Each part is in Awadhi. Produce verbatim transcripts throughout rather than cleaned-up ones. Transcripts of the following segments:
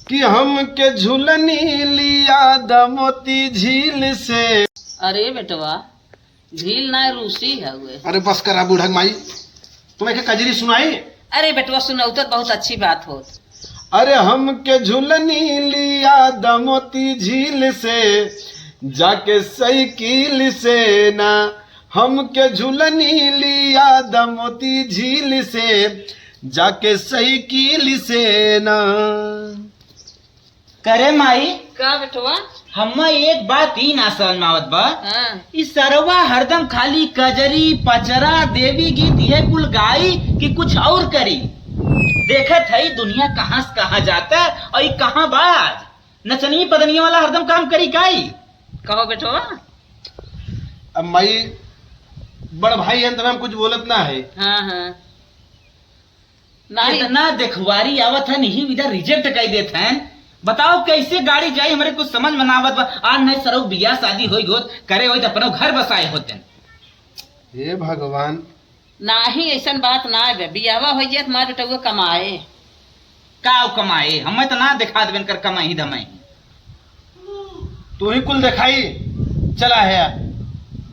कि हमके झुलनी लिया द मोती झील से। अरे बेटवा, झील ना, रूसी हउए। अरे बस करा बूढ़ा माई, तुम्हें के कजरी सुनाई? अरे बेटवा, सुनौतर बहुत अच्छी बात होत। अरे हमके झुलनी लिया द मोती झील से, जाके साइकिल से ना। हमके झुलनी लिया द मोती झील से, जाके साइकिल से ना। करे माई, का बेटवा? हम्मा एक बात ई ना समझ में आवत बा। हाँ। ई सरवा हरदम खाली कजरी, पचरा, देवी गीत इहे कुल गाई कि कुछ और करी? देखत है दुनिया कहाँ से कहाँ जाता और ई कहाँ बा आज? नचनिया पदनिया वाला हरदम काम करी काई? कहो बेटवा। अब माई, बड़ भाई हैं, तब हम कुछ बोलत ना है। हाँ, हाँ। नहीं। इतना देखवारी आवत है, नहीं विदा रिजेक्ट कर देत हैं। बताओ कैसे गाड़ी जाई, हमरे कुछ समझ में ना आवत बा। आज नहीं सरऊ बियाह शादी होई होत, करे होई त अपनो घर बसाए होते। हे भगवान। नाही, ऐसन बात ना है बे। बियाहवा होई जाए त हमार बेटउआ कमाए। का कमाए? हमें त ना देखा देबेन कर कमाई धमाई। तू ही कुल देखाई चला है।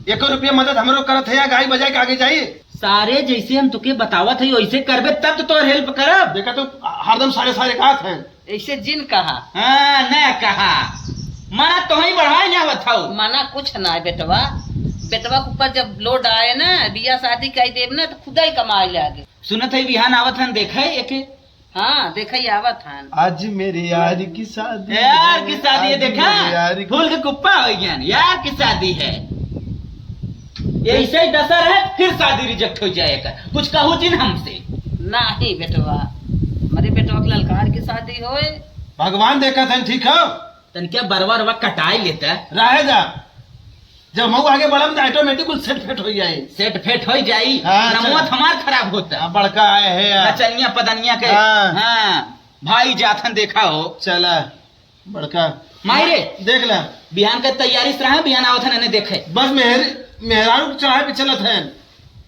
एको रुपया मदद हमरो करत है या गाई बजाई के आगे जाई? सारे जैसे हम तुके बतावत है वैसे करबे तब तो तोर हेल्प करब। देखा तो हरदम सारे सारे कहत हैं। ऐसे जिन कहा। हाँ, न कहा। मना तोहई बढ़ाए ना आवत हऊ। मना कुछ ना है बेटवा। बेटवा के ऊपर जब लोड आए ना, बियाह शादी कई देब ना तो खुदा ही कमाए लागे। सुनत है बिहान आवत हन, देखे एके। हाँ, देखा ही आवत हन। आज मेरे यार की शादी यार है, की शादी है, आज देखा? मेरे यार की फूल के कुप्पा हो गया, यार की शादी है। ऐसे ही दशा रहे, फिर शादी रिजेक्ट हो जाएगा। कुछ कहू जिन हमसे। नाही बेटवा, हमारे बेटवा के ललकार की शादी होए। भगवान देखत हन, ठीक हो? तन क्या बरवा रवा कटाई लेता? रहे जा। जब मऊ आगे बढ़म त ऑटोमेटिक कुल सेट फेट हो जाई। सेट फेट हो जाई। हाँ, नमवा चल। हमार खराब होता। हाँ, बड़का आए है यार। नचनिया पदनिया के। हाँ। हाँ, भाई जाथन देखा हो। चला, बड़का। माई रे। देख ला। बिहान के तैयारी से रहा, बिहान आवत हन, एने देखे। बस मेहर-, मेहरारू के चढ़ाए पे चलत है।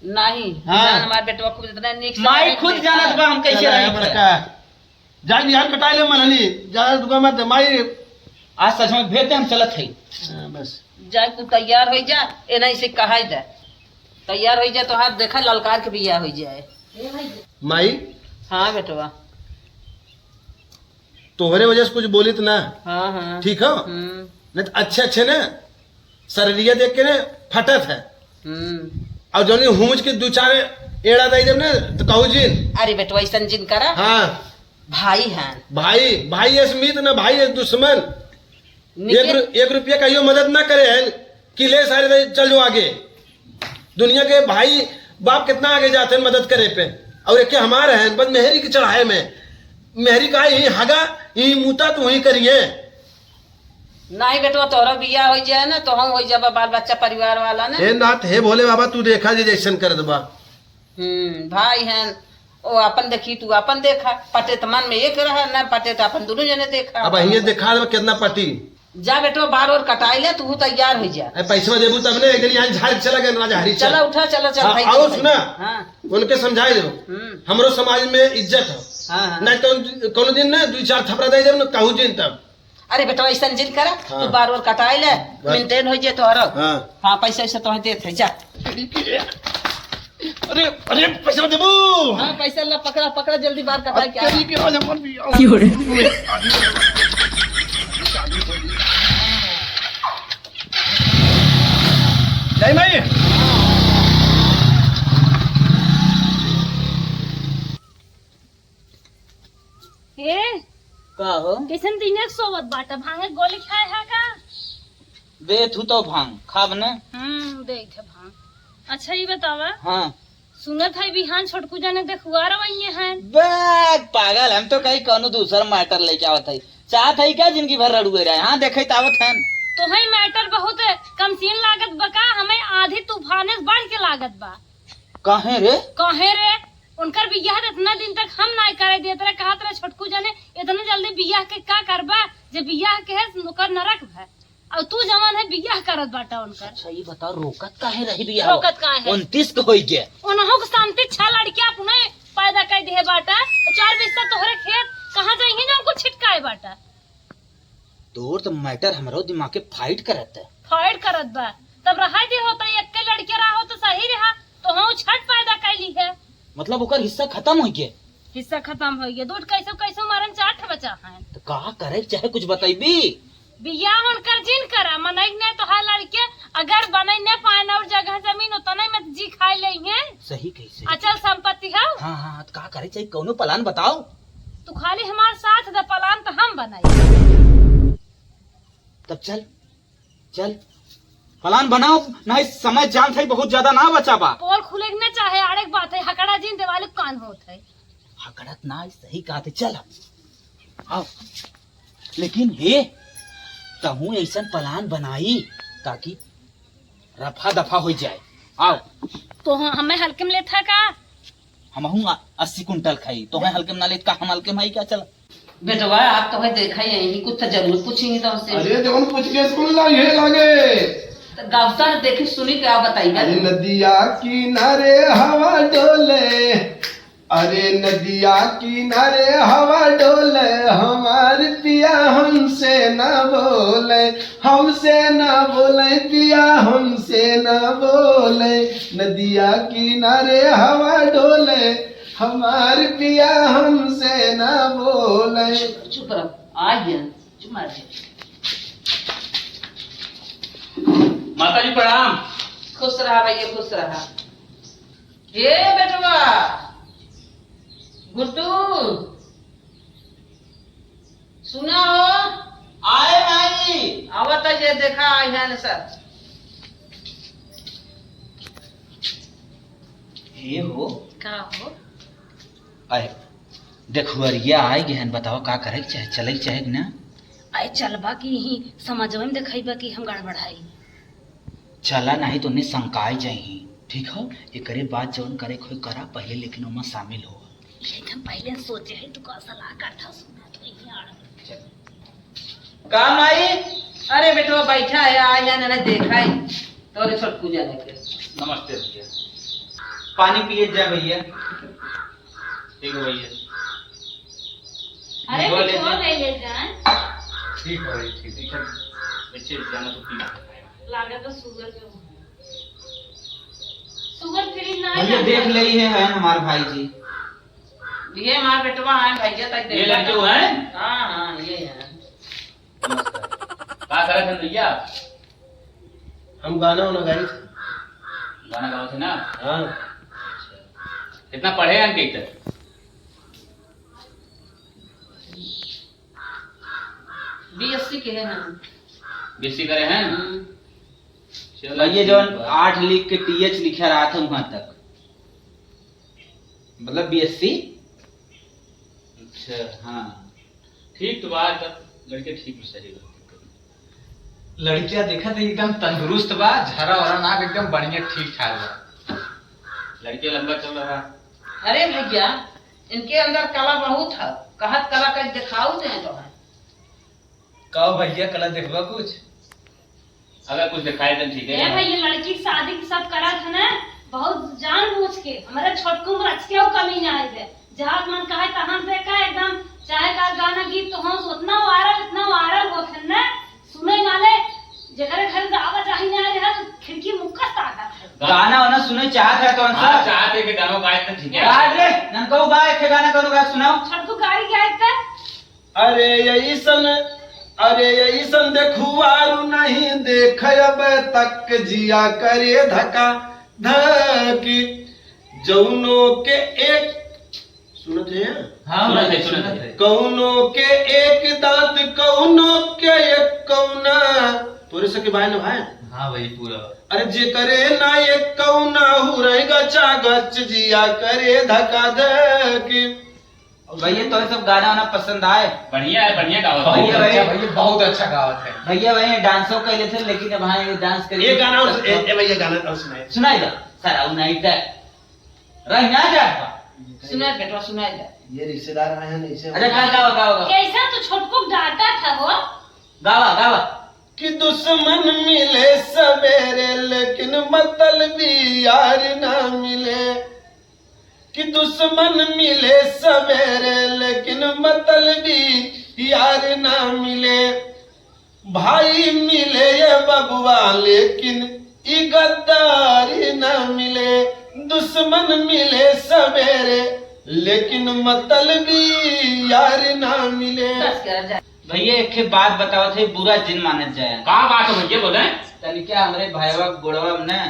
नहीं, हाँ। जान हमार बेटवा खुद इतना नीक से माई रहे खुद देखा। जानत बा हम कैसे चला, रहे बड़का। जाए बिहान कटाए ले मननी, ज्यादा दुकान मत दे, माई। आज सच में भेज दे, हम चलत हई। हाँ, बस। जाए तू तैयार हो जा, ए नहीं से कहाई दे। तैयार हो जा तो हाथ देखा ललकार के बियाह हो जाए। माई। हाँ बेटवा। तोहरे वजह से कुछ बोलित ना। हाँ, हाँ। ठीक हो? हम्म। नहीं तो अच्छे अच्छे ना शरीरिया देख के ना फटत है। हम्म। और जौनी हुमुच के दू चार एड़ा दे देब ना तो कहू जिन। अरे बेटवा, ऐसन जिन करा। हाँ। भाई हैं। भाई, भाई ऐस मीत ना, भाई ऐस दुश्मन। निके- एक रु-, एक रुपया कहियो मदद ना करे हैं कि ले सारे दे, चल जो आगे। दुनिया के भाई बाप कितना आगे जाते हैं मदद करे पे, और एक हमार हैं बस मेहरी के चढ़ाए में। मेहरी का ही हगा, ही मुता तू ही करिए। नाही बेटवा, तोहरा बियाह हो जाए ना, तो हम हो जाबा बाल बच्चा परिवार वाला ना। हे नाथ, हे भोले बाबा, तू देखा जे जैसन कर देबा। हम्म, भाई हैं, ओ अपन देखी, तू अपन देखा। पटे त मन में एक रहा, ना पटे त अपन दोनों जने देखा। अब हिये देखा देबा कितना पटी। जा बेटवा, बार और कटाई ले, तू तैयार हो जा। ए, पैसवा देबू तब ने, एक दिन यहाँ झाड़ के चला गया राजा हरी चला चल। उठा, चला चल हाँ, भाई, आओ चल सुना, भाई। हाँ। उनके समझाए दो। हम्म। हमरो समाज में इज्जत हो। हाँ, हाँ। ना तो कोनो दिन ना दू चार थपड़ा दे देब ना कहू जिन तब। अरे बेटवा, ऐसन जिन करा, हाँ। तू बार और कटाई ले, बस। मेंटेन हो जाए तो हरो। हाँ। हाँ, पैसा वैसा तो देत है, जा। अरे, अरे, पैसा देबू। हाँ, पैसा ला, पकड़ा, पकड़ा, जल्दी बार कटाई अब क्या? तेरी के आज अपन भी क्यों रे? नहीं, नहीं। ए, का हो? कैसन दिने के सोवत बाटा? भांगे के गोली खाए हा का? दे थू तो भांग, खाब न। हम्म, दे थे भांग। अच्छा, ई बतावा। हाँ। सुनत है बिहान छोटकू जाने देखुआ रवैये हैं। बे, पागल, हम तो कहीं कौनो दूसर मैटर लेके आवत है। चाहत है का जिंदगी भर रड़ुए रहे? हाँ, देखे त आवत हैं। तोहई मैटर बहुत कम सीन लागत बा का? हमें आधी तूफाने से बढ़ के लागत बा। काहे रे? काहे रे? उनकर बियाह त इतना दिन तक हम नाय करे देत रहे, कहत रहे छोटकू जाने इतने जल्दी बियाह के का करबा, जे बियाह के है ओकर नरक भा। और तू जवान है बियाह करत बाटा उनकर। अच्छा, ये बताओ, रोकत काहे रही बियाह? रोकत काहे? उनतीस के होई गए। उनहु के शांति छह लड़कियां अपने पैदा कर दिए बाटा, तो चार बिस्सा तोहरे खेत कहाँ जाइही जो हमको छिटकाए बाटा? तोर तो मैटर हमरो दिमाग के फाइट करत है। फाइट करत बा, तब रहा दे होता, एक के लड़के रहा हो तो सही रहा, तो हम छठ पैदा कैली है। मतलब ओकर हिस्सा खत्म हो गए? हिस्सा खत्म हो गए, दूध कैसे कैसे मारन चार ठे बचा है। तो का करे के चाहे, कुछ बताइबी? बियाह उनकर जिन करा, मनई ने तोहार लड़के अगर बनई ने पाए न और जगह जमीन उतना में जी खाए ले हैं। सही कैसे? अचल संपत्ति है। हाँ, हाँ, हाँ, तो का करे के चाहे, कौनो प्लान बताओ। तू खाली हमार साथ दे, प्लान तो हम बनाई। तब चल, चल, प्लान बनाओ, नहीं समय जान था बहुत ज्यादा ना बचा बा। पोल खुले के ना चाहे, आड़े के बात है, हकड़ा जिन देवाले कान होत है। हकड़त ना, सही कहा थे, चल अब। आओ, लेकिन हे, तहूँ ऐसन प्लान बनाई ताकि रफा दफा हो जाए। आओ। तो ह-, हमें हल्के में लेथा का? हमहूँ आ-, अस्सी कुंटल खाई, तोहे हल्के में ना लेत का, हम हल्के में आई का? चल। बेटवा, आप तो है देखा ही नहीं, कुछ तो जरूर पूछेंगे तो हमसे। अरे, जवन पूछ के सुन ला, ये लागे। तो गावता देखे सुनी के आप बताइए। अरे, नदिया किनारे हवा डोले, अरे, नदिया किनारे हवा डोले, हमार पिया हमसे ना बोले, हमसे ना बोले, पिया हमसे ना बोले, नदिया किनारे हवा डोले, हमार पिया हमसे ना बोले। चुप, चुप रहो, आ गया, चुप मार दे। माता जी प्रणाम। खुश रहा भैया, खुश रहा। हे बेटवा, गुड्डू, सुना हो? आए माई। आवत है जे देखा, आई हैं सब। हे हो। का हो? आए, देखुअरिया आए गए हैं, बताओ का करे के चाहे, चले के चाहे कि ना? आए चलबा कि यही समाजवा में देखइबा कि हम गड़बड़ाई? चला, नहीं तो उन्हें शंकाए जाही, ठीक हो? एकरे बाद जौन करे के होई करा, पहले लेकिन ओमा शामिल हो। लेकिन पहले सोचे है, तू का सलाह करता, सुना तो यही आड़। चल। का माई? अरे बेटवा बैठा है, आ या ना देखा है, तोरे छोटकू जाने के। नमस्ते भैया। पानी पिए जा भैया। ठीक है भैया। अरे, बोले कुछ हो तो। गई है जान। ठीक है भाई, ठीक है। अच्छा, जाना तो पी। लागत तो शुगर के हो। शुगर फ्री ना भैया, है। देख ले, ये है हमार भाई जी। ये हमार बेटवा है भैया, तक ये देखा लड़के तो। हुआ है? हाँ, हाँ, ये है। नमस्कार। का करत हन भैया? हम गाना वाना गाई थे। गाना गावत है ना? हाँ। अच्छा। कितना पढ़े हैं अंकित? बीएससी के है ना? बीएससी करे हैं? हम्म। चलो, भैया, ठीक जौन बा। आठ लिख के टीएच लिखा रहा था वहाँ तक, मतलब बीएससी। अच्छा। हाँ। ठीक तो बात, तब लड़के ठीक सही बा। लड़किया देखत है एकदम तंदुरुस्त बा, झरा वरा नाक एकदम बढ़िया ठीक ठाक बा। लड़के लंबा चल रहा। अरे भैया, इनके अंदर कला बहुत है, कहत कला का दिखाऊ दे तो है। का भैया, कला देखबा कुछ? अगर कुछ दिखाई दे ठीक है। ए भैया, लड़की की शादी की सब करत है ना, बहुत जान बूझ के, हमारे छोटकू में रच के वो कमी ना आए दे। जहाँ मन कहे तहाँ से का एकदम, चाहे का गाना गीत तो हम उतना वायरल, इतना वायरल होत है ना, सुने वाले जेकरे घर से आवा जाही ना रहे, खिड़की मुक्का ताकत है। गाना वाना सुने चाहत है तो हाँ, आंसर। चाहत है कि गाना गाए तो ठीक है। गाए रे, ननकऊ गाए, एक गाना करो, गाए सुनाओ। छोटकू गाड़ी गाए का। अरे ऐसन, अरे ऐसन देखुआरू नहीं देखे अब तक, जिया करे धका धक। जौनो के एक, सुनत है? हाँ, सुनत है, भाई, सुनत सुनत है। है। कौनो के एक दांत, कौनो के एक कौना। तोरे सके भाई न भाई? हाँ भाई, पूरा। अरे जेकरे ना एक कौना, हुरई गचा गच, जिया करे धका धक। भैया, तोहे सब गाना वाना पसंद आए? बढ़िया है, बढ़िया गावत है। बहुत भैया, अच्छा, भैया। भैया, बहुत अच्छा गावत है। भैया, भैया, डांसो कर लेते, लेकिन अब हाँ, ये डांस कर ये गाना और, ए, ए भैया, गाना और सुनाए। सुनाई दा, सर, आओ नाइट है। रह ना जा। सुनाए बेटवा, सुनाए जा। ये रिश्तेदार आए हैं, इसे अच्छा, गा, गावा, गावा, गावा। कैसा तू छोटको डांटा था वो? गावा, गावा। कि दुश्मन मिले सवेरे, लेकिन मतलबी यार ना मिले। कि दुश्मन मिले सवेरे, लेकिन मतलबी यार ना मिले। भाई मिले ये बबुआ, लेकिन ई गद्दारी ना मिले। दुश्मन मिले सवेरे, लेकिन मतलबी यार ना मिले। बस कर जा। भैया, एक ठे बात बतावत है, बुरा जिन मानत जाए। का बात है भैया, बोले? तनिका हमरे भाईवा के गोड़वा में ना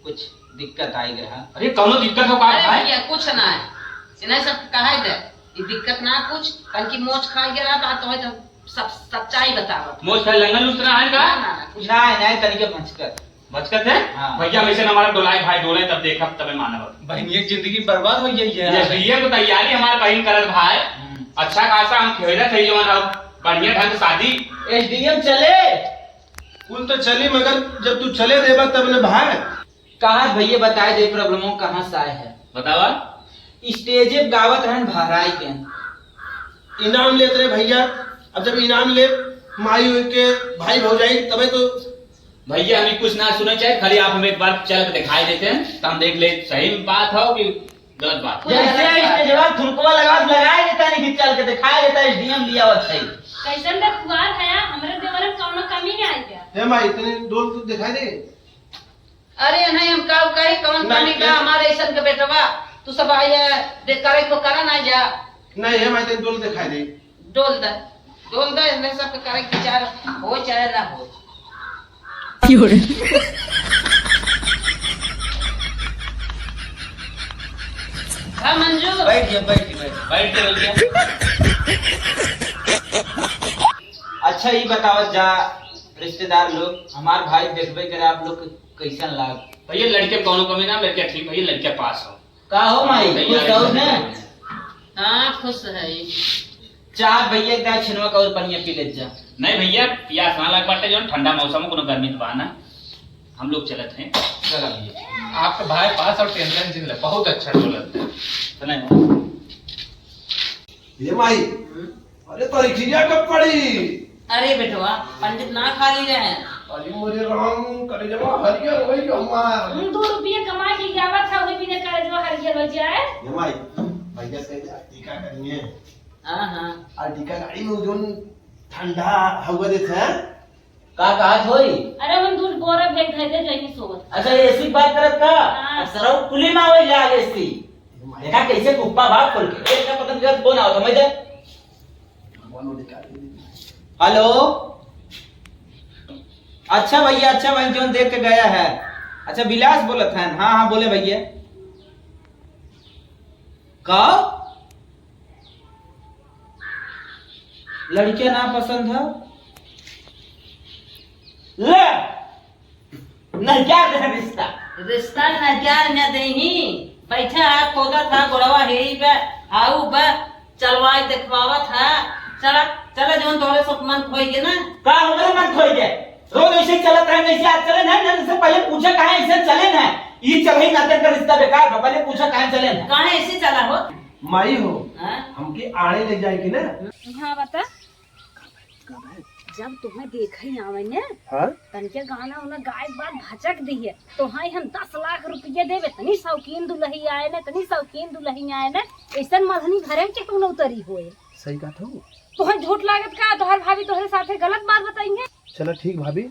कुछ दिक्कत आइ गया। अरे, कौनो दिक्कत हो का अरे भाई? भैया, कुछ ना है। इन्हें सब कहा दे, ये दिक्कत ना कुछ, तनकी मोच खाइ गया था, तो है तो सब सच्चाई बतावत। मोच खाइ लंगन लूट रहा है का? ना, ना, ना, कुछ ना, ना, तनिका भचकत। भचकत है? हाँ। भैया, वैसे ना हमारा डोलाए भाई, डोले तब देखब, तबे मानब। बहनिया की जिंदगी बर्बाद हो गई है। ये भैया को तैयारी हमारे बहन करत भाई। हम्म। अच्छा खासा हम खेलत है जवन अब बढ़िया ढंग से शादी। एसडीएम चले। कुल तो चली, मगर जब तू चले देबा तब ने भाई। कहाँ भैया बताए दे, प्रॉब्लम कहाँ से आए है? बतावा। स्टेजे पे गावत रहन भराई के। इनाम लेत रहे भैया, अब जब इनाम ले माई हुई के भाई भौजाई तबे तो। भैया हमें कुछ ना सुने चाहे, खाली आप हमें एक बार चल के दिखाई देते हैं तो हम देख ले सही बात हो कि गलत बात। जैसे स्टेजवा ठुमकवा लगा लगाए देता नहीं कि चल के दिखाए देता एसडीएम लिया हुआ सही। कैसन रखवार है, हमरे देवर में कौनो कमी नहीं आई क्या? हे माई, तने डोल तो दिखाई दे। अरे नहीं, हम का कही, कौन नहीं, कमी बा ये हमारे ऐसन के बेटवा? तू सब आइए, दे करे को करा ना जा। नहीं, हे माई, तने डोल दिखाई दे। डोल दे, डोल दे, इन्हें सब के करे के विचार हो चाहे ना हो। क्यों रे? हाँ, मंजू। बैठ जा, बैठ जा, बैठ। बैठ जा, बैठ जा। अच्छा, ई बतावत जा, रिश्तेदार लोग, हमार भाई देखबे करे, आप लोग के कैसन लाग? भैया, लड़के कौनो कमी ना, लड़का ठीक भैया, लड़का पास हो। का हो माई, भैया, खुश हो ने? हाँ, खुश है। चाह भैया, एक दाई छिनवा का और पनिया पी लेत जा। नहीं भैया, पियास ना लाग बाटे, जौन ठंडा मौसम हो, कोनो गर्मी तो बा ना। हम लोग चलत हैं। चला भैया। आपका भाई पास और टेंशन जिन ले, बहुत अच्छा डोलत है। तो नहीं हो। ये माई, हम्म? अरे, परीक्षिया कब पड़ी? अरे बेटवा, पंडित ना खाली रहे। अरे मोरे राम, करेजवा हरियर होई गयो हमार। हम दो रुपये कमा के आवत है, वही बिना करेजवा हरियर हो जाए। ये माई, भैया से जा, टीका करिए। हाँ, हाँ। और टीका गाड़ी में जोन ठंडा हवा देत है। का कहत होई? अरे, हम दूध बोरा भेज धर दे, जइनी सोवत। अच्छा, एसी की बात करत का? हाँ। अब सरऊ कुली में आवे लाग एसी। देखा कैसे कुप्पा भाग खोल के। एक का पता नहीं फोन आवत, मैं दे। हेलो। अच्छा भैया, अच्छा, वही जोन देख के गया है। अच्छा, विलास बोलत हैं? हाँ, हाँ, बोले भैया। का? लड़किया ना पसंद है? ले! नहीं क्या दे रिश्ता? रिश्ता ना क्या ना देही? बैठा है, खोदत है, गोड़वा हेई बे, हाउ बे, चलवाई देखवावत है। चला, चला, जौन तोहरे सब मन खोई गे ना। का हमरे मन खोई गे? रोज ऐसे चलत रहे, जैसे आज चले ना, ना, इससे पहले पूछा कहाँ ऐसे चले ना। ई चलही ना, तेरे रिश्ता बेकार बा, पहले पूछा कहाँ चले ना। कहाँ ऐसे चला हो? माई हो, हाँ? हमके आड़े ले जाए के ना। हाँ, बता। जब तुम्हें देखे ही आवे ने, हाँ? तनिके गाना उना गाए के बाद भचक दिए, तो हाँ, हम दस लाख रुपये देबे, तनी शौकीन दुलही आए ने, तनी शौकीन दुलही आए ने, ऐसन मधनी घरे में केहू न उतरी होए। सही कहत हो। तोहे झूठ लागत का? तोहर भाभी तोहरे साथे गलत बात बताई है। चला ठीक भाभी,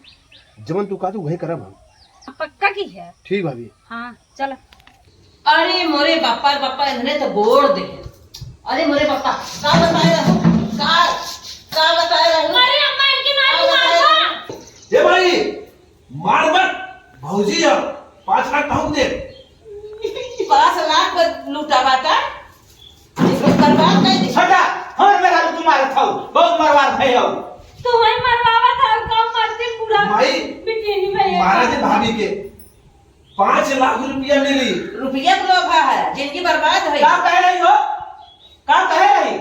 जवन तू कहत उहे करब हम। पक्का की है? ठीक भाभी। हाँ, चला। अरे मोरे बापा रे बापा, इन्हने तो गोड़ दे। अरे मोरे बापा, का बताए रहू? का, का बताए रहू? अरे अम्मा, इनके मार का बताए रहू? ए भाई, मार मत, भौजी अब पाँच लाख कहूँ दे। पाँच लाख पर लूटा बाटा, इसको बर्बाद कर दी। हटा, हमरे मेहरारू तू मारत हऊ, बहुत मरवार भई हऊ। तू वही मरवावत हऊ, कम मरते पूरा माई, बिटिया नहीं भैया। मारा दे भाभी के, पाँच लाख रुपया मिली। रुपया के लोभ है, जिंदगी बर्बाद है। का कहे रही हो? का कहे रही?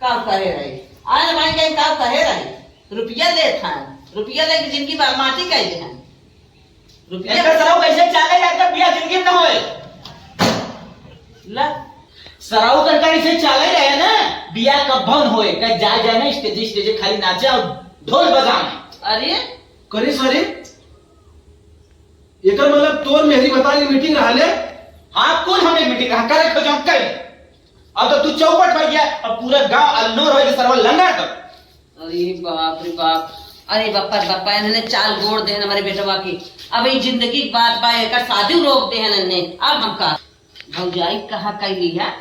का कहे रही? आज भाई के का कहे रही? रुपया लेत हैं, रुपया लेके जिंदगी बा-, माटी कइले हैं। रुपया एकर सरऊ कैसे चाले जाए, बिया जिंदगी में न होए। ला। सरऊ का कैसे चाले रहे ना, बिया कब्बन होए, कह जाए जाए ना, स्टेज, स्टेज खाली नाचे और ढोल बजावे। अरे? करे सरे? एकर मतलब तोर मेहरी भतार के मीटिंग रहले, हाँ, कुल हमने मीटिंग कहाँ करे, खोजो कहीं। अब तो तू चौपट होइ गया, अब पूरा गांव अलनोर होइ गया, सरवा लंगड़ तो। अरे बाप रे बाप, अरे बापा रे बापा, इन्हने चाल गोड़ देहन हमरे बेटवा की। अब ई जिंदगी की बात बा, एकर शादी रोक देहन इन्हने। अब हम का? भौजाई कहा कैली है,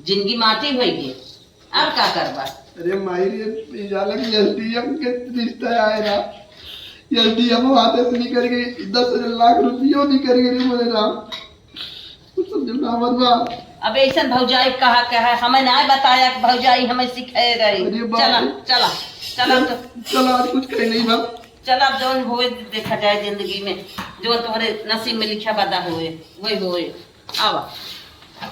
जिंदगी माटी होइ गई, अब का करबा? अरे माई रे, ई जाला कि एसडीएम के रिश्ता आए ना, एसडीएम हाथे से निकल गई, दस लाख रुपयो निकल गई रे मोरे राम। कुछ समझ में ना आवत बा। अब ऐसन भौजाई कहा के है, हमें ना बताया कि भौजाई हमें सिखाए रही। अरे बाप चला, रे। चला, चला तो। चला, आज कुछ कहे नहीं बा। चला, अब जौन होए देखा जाए जिंदगी में, जो तुम्हारे नसीब में लिखा बदा होए, वही होए। आवा।